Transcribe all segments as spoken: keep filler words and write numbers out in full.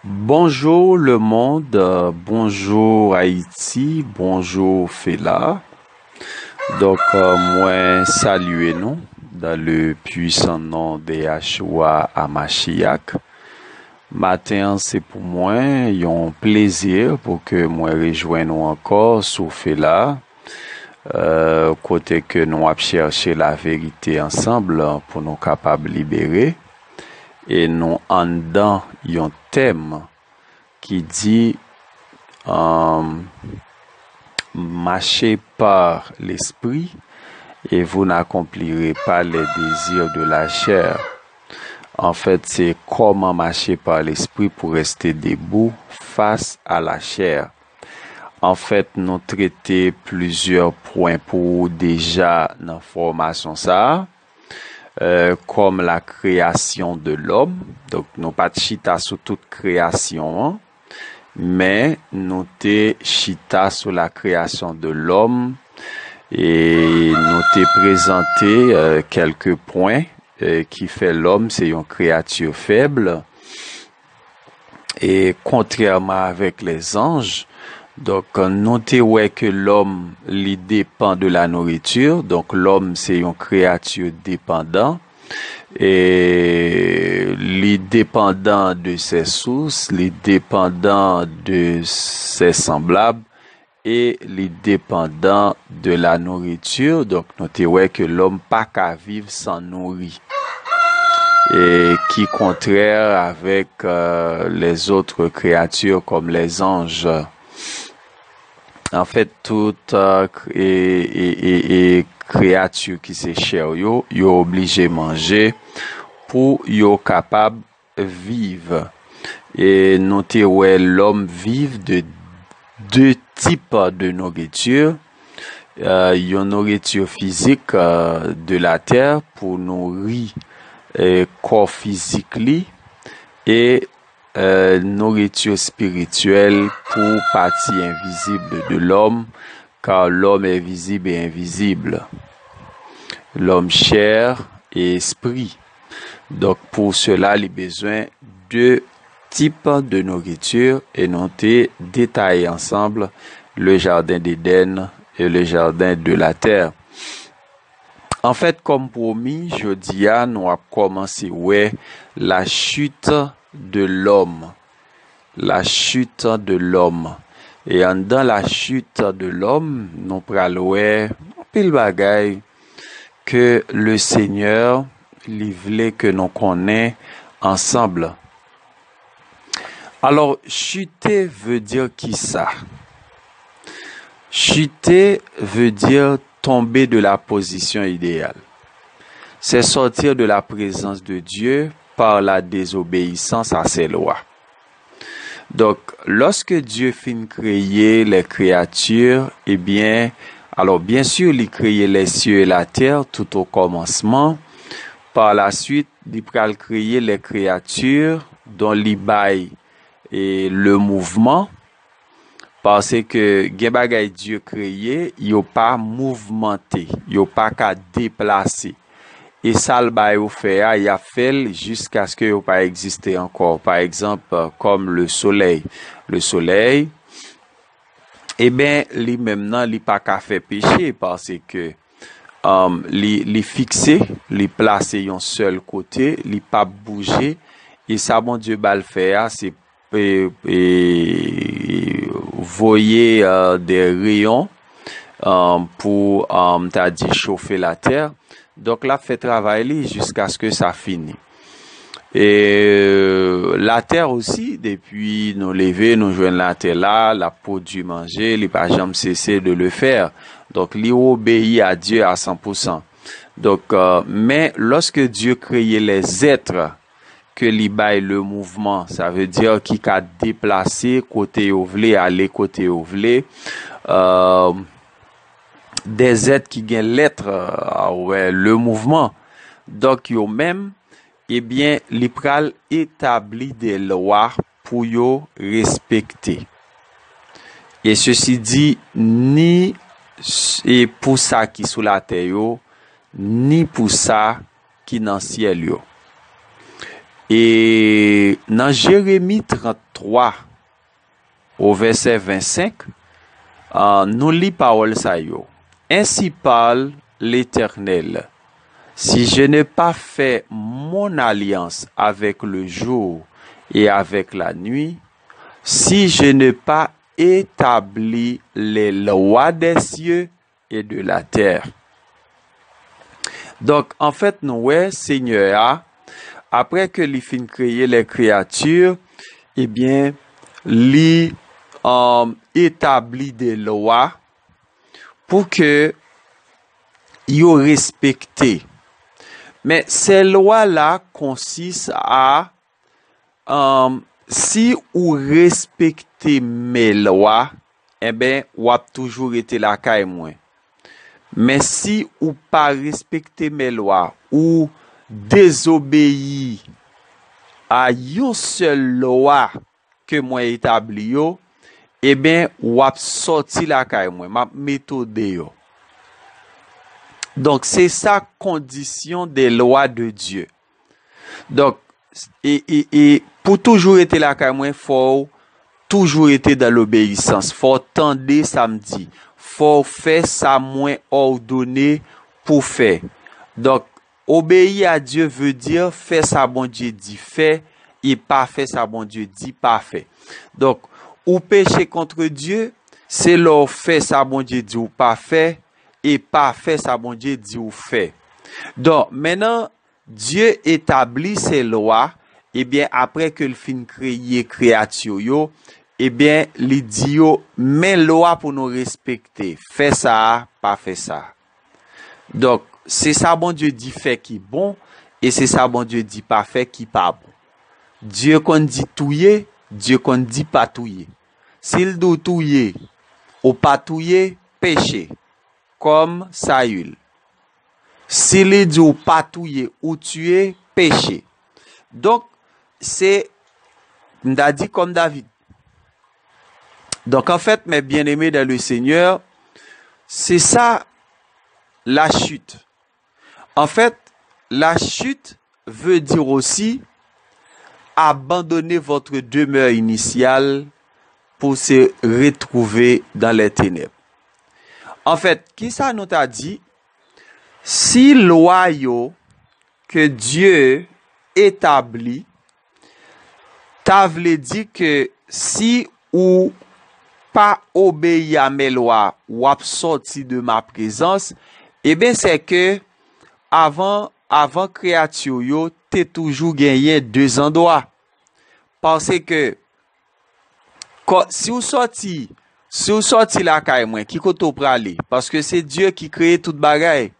Bonjour le monde, euh, bonjour Haïti, bonjour Fela. Donk, euh, mwen salye nou dans le puissant nom de Yahshua Hamashiach. Maten an, se pou mwen yon plezi pou ke mwen rejwenn ou ankò sou Fela, euh, kote ke nou ap chèche laverite ansanm pou nou kapab libere. E nou anndan yon tèm ki di, euh, Marchez par l'esprit et vous n'accomplirez pas les désirs de la chair. Anfèt, se kòman mache pa lespri pou reste debout face à la chair. Anfèt, nou trete plizyè pwen pou ou deja nan fòmasyon sa a, euh, comme la création de l'homme. Donk, nou pa t chita sou tout kreyasyon an, men nou te chita sou la création de l'homme e nou te prezante, euh, kèlke pwen, euh, ki fè lòm se yon kreyati fèb. E kontrèman avèk lèzanj, donk, nou te wè ke lòm, li depan de la nourriture. Donk, lòm se yon kreyati depandan. E li depandan de ses sources, li depandan de ses semblables, e li depandan de la nourriture. Donk, nou te wè ke lòm pa ka viv san nouri. E ki kontrè avèk, euh, les autres créatures comme les anges. Anfèt, tout, euh, k-, e, e, e, e kreyati ki se chè yo, yo oblije manje pou yo kapab viv. E nou te wè lòm viv de de tip de nourriture. Euh, yon nourriture physique, euh, de la terre pou nouri, euh, kò fizik li, e, euh, nourriture spirituelle pou pati envizib de lòm, car l'homme est visible et invisible. L'homme chair et esprit. Donk, pou sela, li bezwen de tip de nourriture e nou te detaye ansanm le jardin d'Éden et le jardin de la terre. Anfèt, kòm pwomi, jodi a, nou ap kòmanse wè la chute de l'homme. La chute de l'homme. E anndan la chute de l'homme, nou pral wè anpil bagay ke le Seigneur li vle ke nou konnen ansanm. Alors, chuter veut dire kisa? Chuter veut dire tomber de la position idéale. C'est sortir de la présence de Dieu par la désobéissance à ses lois. Donk, lòske Dye fin kreye lè kreyati, ebyen, alò, byen si, li kreye lè sye e latè tout o kòmansman. Pa la swit, li pral kreye lè kreyati don li bay e le mouvman, paske gen bagay Dye kreye, yo pa mouvmante, yo pa ka deplase. E sa l ba yo fè a, y ap fè l jiskaske yo pa egziste ankò. Pa egzanp, kòm le solèy. Le solèy, eben, li menm nan, li pa ka fè peche, paske, um, li, li fikse, li plase yon sèl kote, li p ap bouje. E sa Bondye ba l fè a, se e, e, voye, euh, de reyon, euh, pou, euh, ta di, chofe latè. Donk, l ap fè travay li jiskaske sa fini. E, euh, latè osi, depi nou leve, nou jwenn latè la, l ap pwodui manje, li pa janm sese de le fè. Donk, li obeyi a Dye a san pou san. Donk, euh, men, lòske Dye kreye lèzèt, ke li bay le mouvman, sa vle di ki ka deplase kote yo vle, ale kote yo vle, euh, des êtres ki gen lèt, euh, wè, le mouvman. Donk, yo menm, ebyen, li pral etabli de lwa pou yo respekte. E sesi di, ni s-, e pou sa ki sou latè yo, ni pou sa ki nan syèl yo. E nan Jeremi tranntwa, o vèsè vennsenk, ah, nou li pawòl sa yo. Ainsi parle l'Éternel, si je n'ai pas fait mon alliance avec le jour et avec la nuit, si je n'ai pas établi les lois des cieux et de la terre. Donk, anfèt, nou wè Senyè a, apre ke li fin kreye lè kreyati, ebyen, li, um, etabli de lwa pou ke yo respekte. Men, se lwa la konsis a, um, si ou respekte men lwa, enben, w ap toujou rete lakay mwen. Men si ou pa respekte men lwa, ou dezobeyi a yon sèl lwa ke mwen etabli yo, ebyen, w ap sòti lakay mwen, m ap mete w deyò. Donk, se sa kondisyon de lwa de Dye. Donk, e, e, e pou toujou rete lakay mwen, fò w toujou rete dan lobeyisans. Fò w tande sa m di. Fò w fè sa mwen òdone pou w fè. Donk, obéir à Dieu veut dire fè sa Bondye di fè e pa fè sa Bondye di pa fè. Donk, ou péché contre Dieu, se lè w fè sa Bondye di w pa fè e pa fè sa Bondye di w fè. Donk, mennan, Dye etabli se lwa, ebyen, apre ke l fin kreye kreyati yo, ebyen, li di yo, men lwa pou nou respekte. Fè sa a, pa fè sa a. Donk, se sa Bondye di fè ki bon, e se sa Bondye di pa fè ki pa bon. Dye konn di touye, Dye konn di pa touye. Si l di w touye, ou pa touye, peche, kòm Sayil. Si li di w pa touye, ou tiye, peche. Donk, se, m ta di kòm David. Donk, anfèt, mes bien-aimés dans le Seigneur, c'est ça la chute. En fait, la chute veut dire aussi abandonner votre demeure initiale pour se retrouver dans les ténèbres. Anfèt, kisa nou ta di? Si lwa yo ke Dye etabli, ta vle di ke si ou pa obeyi a men lwa, w ap sòti de ma prezans, ebyen, se ke avan, avan kreyati yo te toujou genyen de zandwa. Paske, kò, si w sòti, si w sòti lakay mwen, ki kote w prale? Paske se Dye ki kreye tout bagay.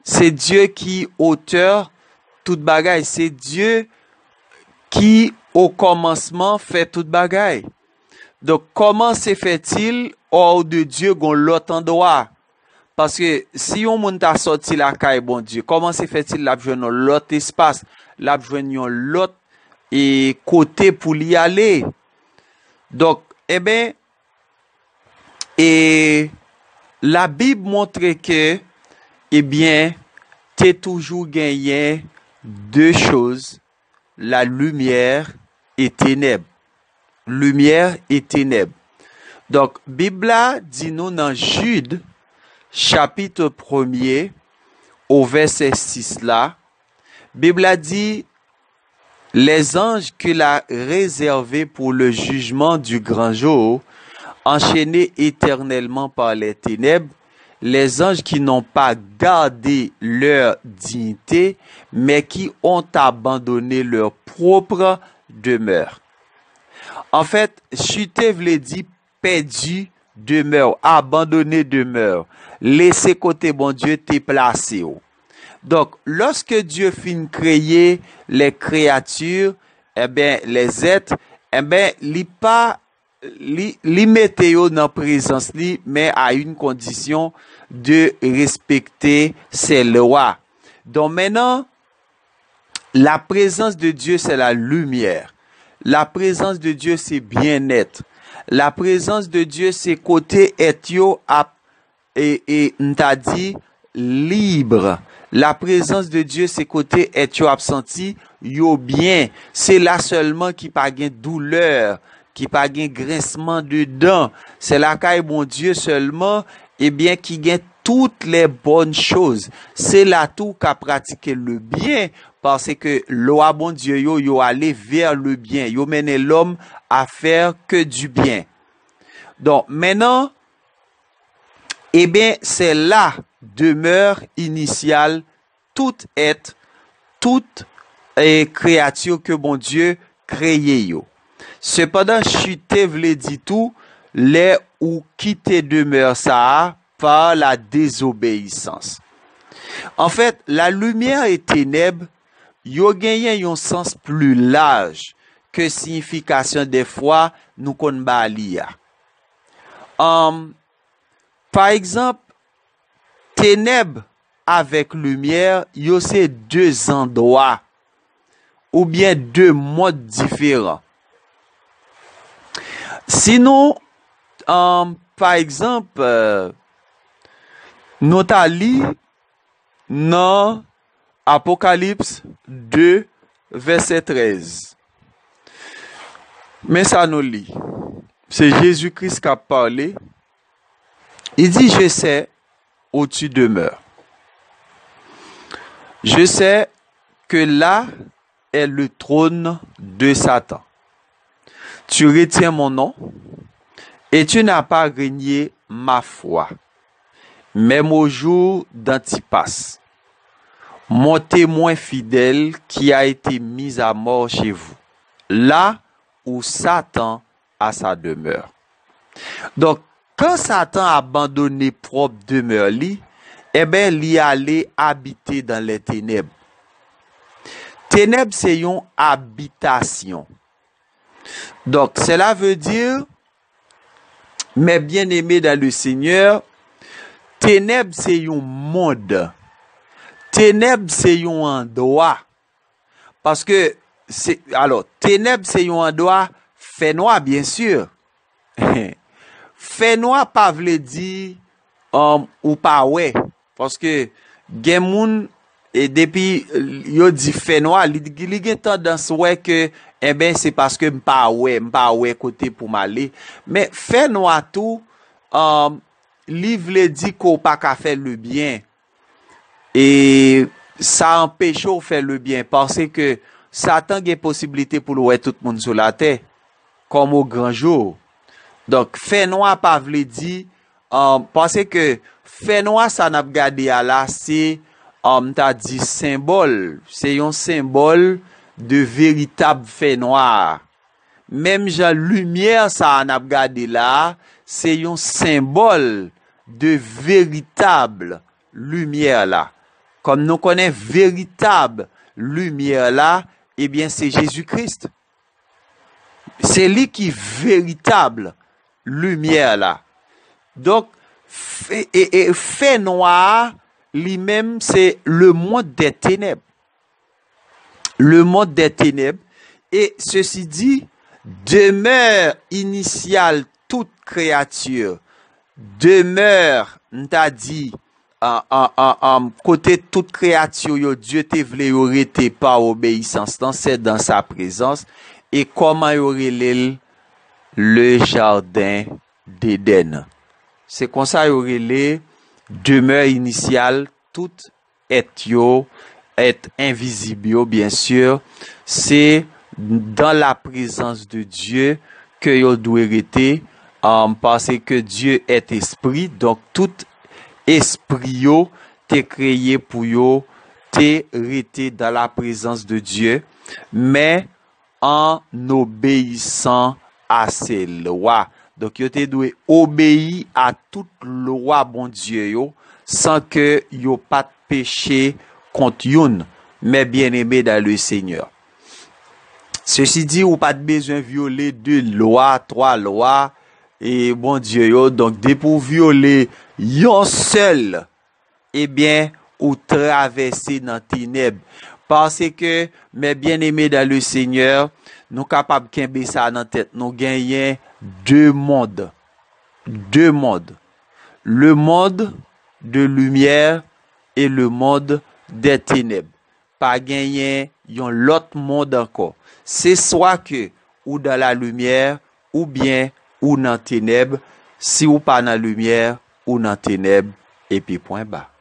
Se Dye ki otè tout bagay. Se Dye ki, o kòmansman, fè tout bagay. Donk, kòman se fètil, hors de Dieu, gon lòt andwa? Paske si yon moun ta sòti lakay Bondye, kòman se fètil l ap jwenn yon lòt espas, l ap jwenn yon lòt, e, kote pou li ale? Donk, enben, e Labib montre ke, ebyen, te toujou genyen de choz, la lumière et ténèbres. Lumière et ténèbres. Donk, Bib la di nou nan Jid, chapit premye, o vèsè sis la, Bib la di, les anges qu'il a réservés pour le jugement du grand jour, enchaînés éternellement par les ténèbres, les anges qui n'ont pas gardé leur dignité, mais qui ont abandonné leur propre demeure. Anfèt, chite vle di pèdi demè w, abandone demè w, lese kote Bondye te plase w. Donk, lòske Dye fin kreye les créatures, enben, les êtres, enben, li pa, li, li mete yo nan prezans li, men à une condition de respecter ses lois. Donk, mennan, la présence de Dieu, c'est la lumière. La présence de Dieu, c'est bien-être. La présence de Dieu, se kote èt yo ap, e, e, m ta di, lib. La présence de Dieu, se kote èt yo ap santi yo byen. Se la sèlman ki pa gen doulè, ki pa gen grensman de dan. Se lakay Bondye sèlman, ebyen, ki gen toutes les bonnes choses. Se la tou ka pratike le bien, paske lwa Bondye yo, yo ale vers le bien. Yo mennen lòm à faire que du bien. Donk, mennan, ebyen, se la demeure initiale tout èt, tout e, kreyati ke Bondye kreye yo. Sepandan, chite vle di tou lè ou kite demè sa a pa la dezobeyisans. Anfèt, la limyè e tenèb, yo genyen yon sans pli laj ke siyifikasyon dèfwa nou konn ba li a. Anm, pa egzanp, tenèb avèk limyè, yo se de zandwa oubyen de mond diferan. Si nou, anm, pa egzanp, e, nou ta li nan Apokalips de, vèsè trèz. Men sa nou li. Se Jezi Kris k ap pale. Il dit, je sais où tu demeures. Je sais que là est le trône de Satan. Tu retiens mon nom et tu n'as pas renié ma foi, même au jour d'Antipas, mon témoin fidèle qui a été mis à mort chez vous, là où Satan a sa demeure. Donk, kan Satan abandone pwòp demè li, enben, li ale abite dans les ténèbres. Tenèb se yon abitasyon. Donk, cela veut dire, mes bien-aimés dans le Seigneur, tenèb se yon mond. Tenèb se yon andwa. Paske, se, alò, tenèb se yon andwa fènwa, byen si. Fènwa pa vle di, um, ou pa wè. Paske gen moun, e depi yo di fènwa, li, li gen tandans wè ke, enben, se paske m pa wè, m pa wè kote pou m ale. Men fènwa tou, um, li vle di ke w pa ka fè le byen. E sa anpeche w fè le byen, paske Satan gen posiblite pou l wè tout moun sou latè, comme au grand jour. Donk, fènwa pa vle di, um, paske fènwa sa n ap gade a la, se, um, m ta di senbòl, se yon senbòl de veritab fènwa a. Menm jan limyè sa a n ap gade la a, se yon senbòl de veritab limyè la. Kòm nou konnen veritab limyè la, ebyen, se Jezi Kris. Se li ki veritab limyè la. Donk, fe-, e, e, fènwa a, li menm, se le monde des ténèbres. Le monde des ténèbres, et ceci dit, demeure initiale toute créature, demeure, m ta di, an, an, an, an, kote tout kreyati yo, Dye te vle yo rete pa obeyisans lan, c'est dans sa présence. E kòman yo rele l? Le jardin d'Éden. Se konsa yo rele demeure initiale tout èt yo, èt envizib yo, byen si, se dans la présence de Dieu ke yo dwe rete, um, paske Dieu est esprit, donk tout espri yo te kreye pou yo te rete dans la présence de Dieu, men en obéissant à ses lois. Donk, yo te dwe obeyi a tout lwa Bondye yo, san ke yo pa t peche kont youn, mes bien-aimés dans le Seigneur. Ceci dit, ou pa t bezwen vyole de lwa, twa lwa, e Bondye yo. Donk, depi w vyole yon sèl, ebyen, ou travèse nan tenèb. Paske, mes bien-aimés dans le Seigneur, nou kapab kenbe sa nan tèt nou, genyen de mond. De mond. Le monde de lumière et le monde des ténèbres. Pa genyen yon lòt mond ankò. Se swa ke ou dans la lumière, oubyen ou nan tenèb. Si ou pa nan limyè, ou nan tenèb, epi pwen ba.